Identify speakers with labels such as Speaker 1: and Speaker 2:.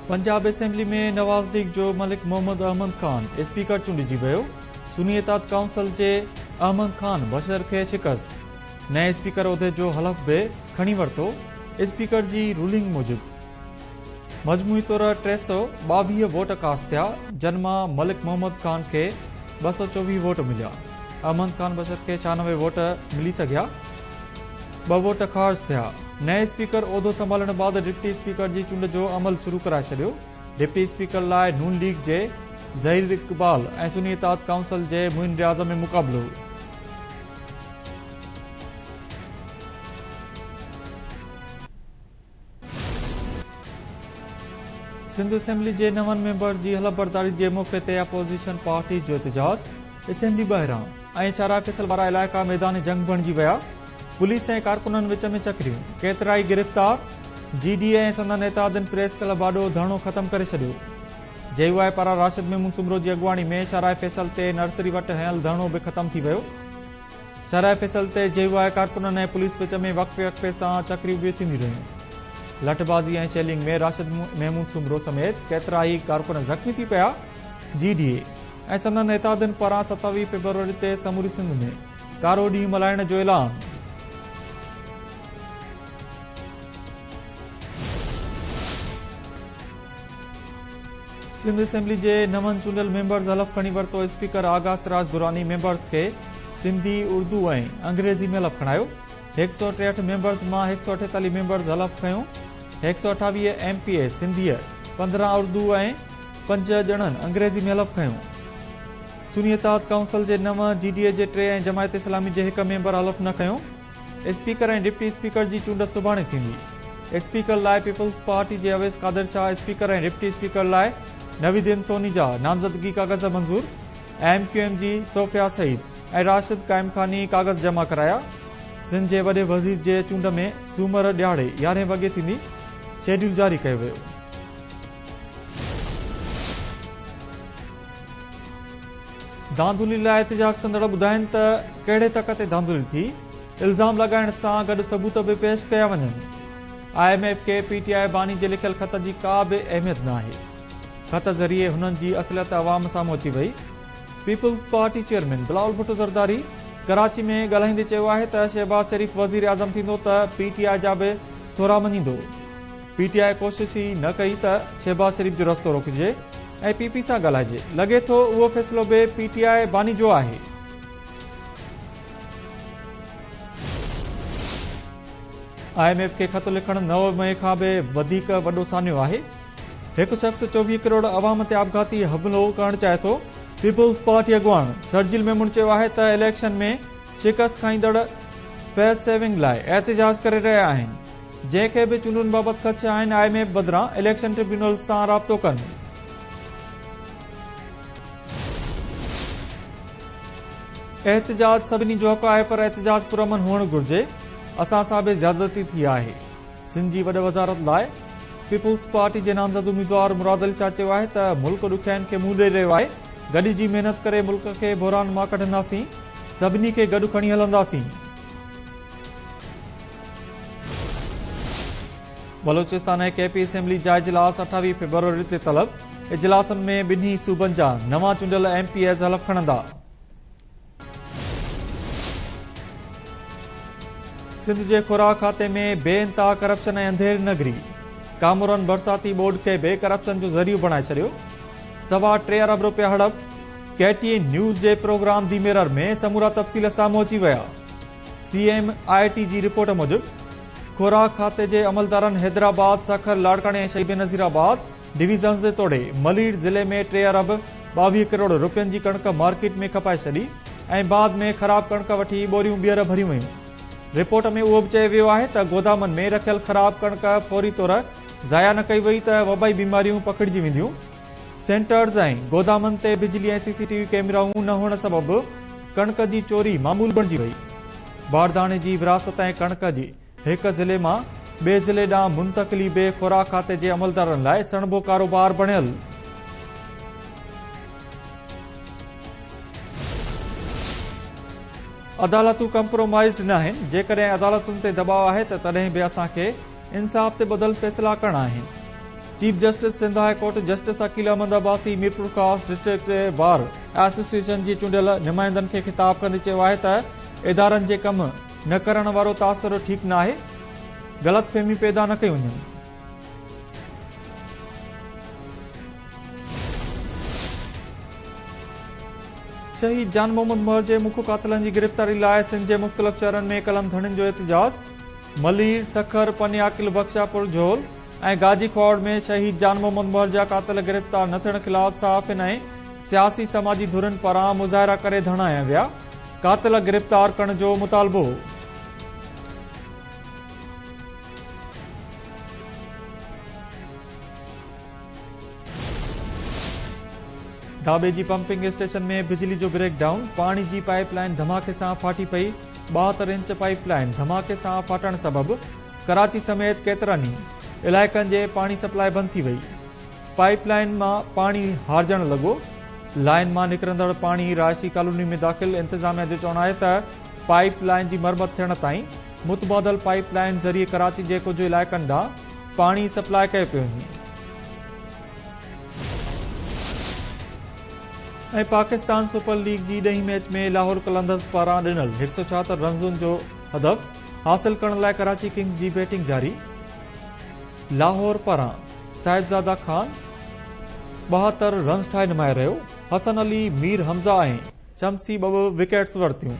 Speaker 1: Punjab assembly ۾ Nawaz league جو ملڪ Muhammad Ahmed Khan speaker چونڊجي ويو، سني اتحاد ڪائونسل جي احمد خان بشر کي شڪست، نئين اسپيڪر عهدي جو حلف به کڻي ورتو، اسپيڪر جي رولنگ موجب مجموعي طور 322 ووٽ ڪاسٽ ٿيا، جن مان ملڪ محمد خان کي 224 ووٽ مليا، احمد خان بشر کي 96 ووٽ ملي سگهيا. ٻه ووٽ خارج ٿيا. نئين اسپيڪر عهدو سنڀالڻ بعد ڊپٽي اسپيڪر جي چونڊ جو عمل شروع ڪرائي ڇڏيو. ڊپٽي اسپيڪر لاء نون ليگ جي ظهير اقبال ۽ سني اتحاد ڪائونسل جي معين رياض ۾ مقابلو. سنڌ اسيمبلي جي نون ميمبرز جي حلف برداري جي موقعي تي اپوزيشن پارٽيز جو احتجاج، اسيمبلي ٻاهران ۽ شاهراهه فيصل وارا علائقا ميدان جنگ بڻجي ويا، پوليس ۽ ڪارڪنن وچ ۾ چڪريون، ڪيترائي گرفتار، جي ڊي اي ۽ سندن اتحادين پريس ڪلب آڏو ڌرڻو ختم ڪري ڇڏيو. جي يو آء پاران راشد محمود سومرو جي اڳواڻي ۾ شاهراهه فيصل تي نرسري وٽ هنيل ڌرڻو به ختم ٿي ويو. شاهراهه فيصل تي جي يو آء ڪارڪنن ۽ پوليس وچ ۾ وقفي وقفي سان چڪريون به ٿينديون رهيون. لٺبازي ۽ شيلنگ ۾ راشد محمود سومرو سميت ڪيترائي ڪارڪن زخمي ٿي پيا. جي ڊي اي ۽ سندن اتحادين پاران 27 فيبروري تي سموري سنڌ ۾ ڪارو ڏينهن ملهائڻ جو اعلان. سنڌ اسيمبلي جي نون چونڊيل ميمبرز حلف کڻي ورتو، اسپيڪر آغا سراج دراني ميمبرز کي سنڌي، اردو ۽ انگريزي ۾ حلف کڻايو، 163 ميمبرز مان 148 ميمبرز حلف کنيو، 128 ايم پي اي سنڌيء، 15 اردو ۽ 5 ڄڻن انگريزي ۾ حلف کنيو. سني اتحاد ڪائونسل جي نو، جي ڊي اي جي ٽي ۽ جماعت اسلامي جي هڪ ميمبر حلف نه کنيو. اسپيڪر ۽ ڊپٽي اسپيڪر جي چونڊ سڀاڻي ٿيندي. اسپيڪر لاء پيپلز پارٽي جي Awais Qadir Shah, speaker ۽ deputy speaker لاء نويد ايم سونيجا نامزدگي ڪاغذ منظور، ايم ڪيو ايم جي صوفيا سعيد ۽ راشد قائمخاني ڪاغذ جمع ڪرايا. سنڌ جي وڏي وزير جي چونڊ ۾ سومر ڏهاڙي يارهين وڳي ٿيندي، شيڊيول جاري ڪيو ويو. ڌانڌلي لاء احتجاج ڪندڙ ٻڌائين ته ڪهڙي تڪ تي ڌانڌلي ٿي، الزام لڳائڻ سان گڏ ثبوت به پيش ڪيا وڃن. I M F کي پي ٽي آء باني جي لکيل خط جي ڪا به اهميت ناهي، خط ذريعي هنن جي اصليت عوام سامهون اچي وئي. Peoples party chairman Bilawal Bhutto Zardari Karachi ۾ ڳالهائيندي چيو آهي ته شهباز شريف وزيراعظم ٿيندو ته پي ٽي آء جا به ٿورا مڃيندو. پي ٽي آء ڪوشش ئي نه ڪئي ته شهباز شريف جو رستو روڪجي ۽ پي پي سان ڳالهائجي، لڳي ٿو اهو فيصلو به پي ٽي آء باني جو آهي. I M F کي خط لکڻ 9 مئي کان به وڌيڪ وڏو سانحو آهي، هڪ شخص 24 ڪروڙ عوام تي آپگهاتي حملو ڪرڻ چاهي ٿو، پيپلز پارٽي اڳواڻ شرجيل ميمڻ چيو آهي ته اليڪشن ۾ شڪست کائيندڙ فيس سيونگ لاء احتجاج ڪري رهيا آهن. جنهن کي به چونڊن بابت خدشا آهن I M F بدران اليڪشن ٽربيونل سان رابطو ڪن. احتجاج سڀني جو حق آهي پر احتجاج پرامن هئڻ گهرجي، اسان سان به زيادتي ٿي آهي. سنڌ جي وڏ وزارت لاء پيپلز پارٽي جي نامزد اميدوار مراد علي شاهه چيو آهي ته ملڪ ڏکيائين کي منهن ڏئي رهيو آهي، گڏجي محنت ڪري ملڪ کي بحران مان ڪڍنداسين، سڀني کي گڏ کڻي هلنداسين. بلوچستان ۽ ڪي پي اسيمبلي جا اجلاس 28 فيبروري تي طلب، اجلاسن ۾ ٻنهي صوبن جا نوان چونڊيل ايم پي ايز حلف کڻندا. سنڌ جي خوراڪ کاتي ۾ بي انتها ڪرپشن ۽ انڌير نگري، ڪامورن برساتي ٻوڏ کي به ڪرپشن جو ذريعو بڻائي ڇڏيو، 3.25 ارب روپيا هڙپ، ڪي ٽي اين نيوز جي پروگرام the mirror ۾ سمورا تفصيل سامهون اچي ويا. سي ايم I ٽي جي رپورٽ موجب خوراڪ کاتي جي عملدارن حيدرآباد، سکر، لاڙڪاڻي ۽ شهيد بينظير آباد ڊويزنز توڙي ملير ضلعي ۾ 3 ارب 22 ڪروڙ روپين جي ڪڻڪ مارڪيٽ ۾ کپائي ڇڏي ۽ بعد ۾ خراب ڪڻڪ وٺي ٻوريون ٻيهر ڀريون ويون. رپورٽ ۾ اهو به چيو ويو آهي ته گودامن ۾ رکيل خراب ڪڻڪ فوري طور ضايع نه ڪئي وئي ته وبائي بيماريون پکڙجي وينديون. سينٽرز ۽ گودامن تي بجلي ۽ سي سي ٽي وي ڪئميرائون نه هئڻ سبب ڪڻڪ جي چوري معمول بڻجي وئي. بارداڻي جي ورهاست ۽ ڪڻڪ جي هڪ ضلعي مان ٻئي ضلعي ڏانهن منتقلي به خوراڪ کاتي جي عملدارن لاء سڻڀو ڪاروبار بڻيل. عدالتون ڪمپرومائزڊ ناهن، جيڪڏهن عدالتن تي دٻاء آهي ته تڏهن به اسان کي انصاف تي ٻڌل فيصلا ڪرڻا آهن. Chief justice Sindh high court justice Aqeel Ahmed Abbasi Mirpurkhas district bar association جي چونڊيل نمائندن کي خطاب ڪندي چيو آهي ته ادارن جي ڪم نه ڪرڻ وارو تاثر ٺيڪ ناهي، غلط فهميون پيدا نه ڪيون وڃن. شهيد جان محمد مهر جي مک قاتلن جي گرفتاري لاء سنڌ جي مختلف شهرن ۾ قلم ڌڻين جو احتجاج، ملير، سکر، پني عاقل، بخشاپور، جهول ۽ گاجي کهاوڙ ۾ شهيد جان محمد مهر جا قاتل گرفتار نه ٿيڻ خلاف صحافين ۽ سياسي سماجي ڌرين پاران مظاهرا ڪري ڌرڻا هنيا ويا، قاتل گرفتار ڪرڻ جو مطالبو. ڌاٻيجي پمپنگ اسٽيشن ۾ بجلي جو بريڪ ڊائون، پاڻي جي پائيپ لائين ڌماڪي سان ڦاٽي پئي، 72 انچ پائيپ لائين ڌماڪي سان ڦاٽڻ سبب ڪراچي سميت ڪيترن ئي علائقن جي پاڻي سپلاء بند ٿي وئي، پائيپ لائين مان پاڻي هارجڻ لڳو، لائين مان نڪرندڙ پاڻي رهائشي ڪالوني ۾ داخل، انتظاميا جو چوڻ آهي ته پائيپ لائين جي مرمت ٿيڻ تائين متبادل پائيپ لائين ذريعي ڪراچي جي ڪجهه علائقن ڏانهن پاڻي سپلاء ڪيو پيو وڃي. ۽ پاڪستان سپر ليگ جي ڏهين ميچ ۾ لاهور قلندرز پاران ڏنل 176 رنسن جو هدف حاصل ڪرڻ لاء ڪراچي ڪنگز جي بيٽنگ جاري، لاهور پاران صاحبزاده خان 72 رنس ٺاهي نمايان رهيو، حسن علي، مير حمزه ۽ شمسي ٻه ٻه وڪيٽس ورتيون.